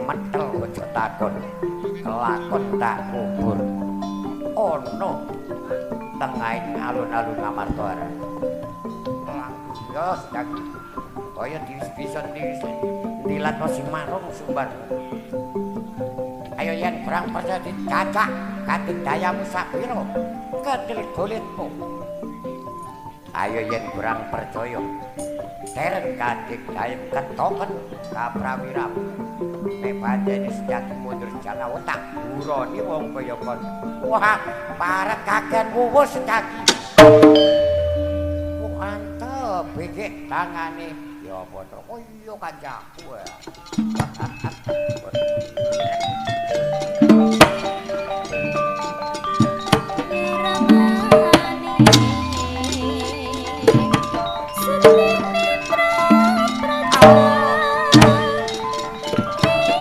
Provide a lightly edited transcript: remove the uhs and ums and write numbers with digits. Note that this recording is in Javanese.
Metel aja takon. Kelakon tak kubur. Ana tengahing alun-alun Amarta. Ya, Setyaki. Kaya bisa dilatno Simarung sumbar. Ayo yen kurang percaya dicacak katik dayamu sapira kendel golitmu. Ayo yen kurang percaya teren katik dayam ketoken kaprawiramu. Nek pancen Setyaki mundur jana otak buroni wong kaya kon. Wah, parek kakean wuwus Setyaki. Kok antep iki tangane. Ya apa to? Oh iya kancaku ya.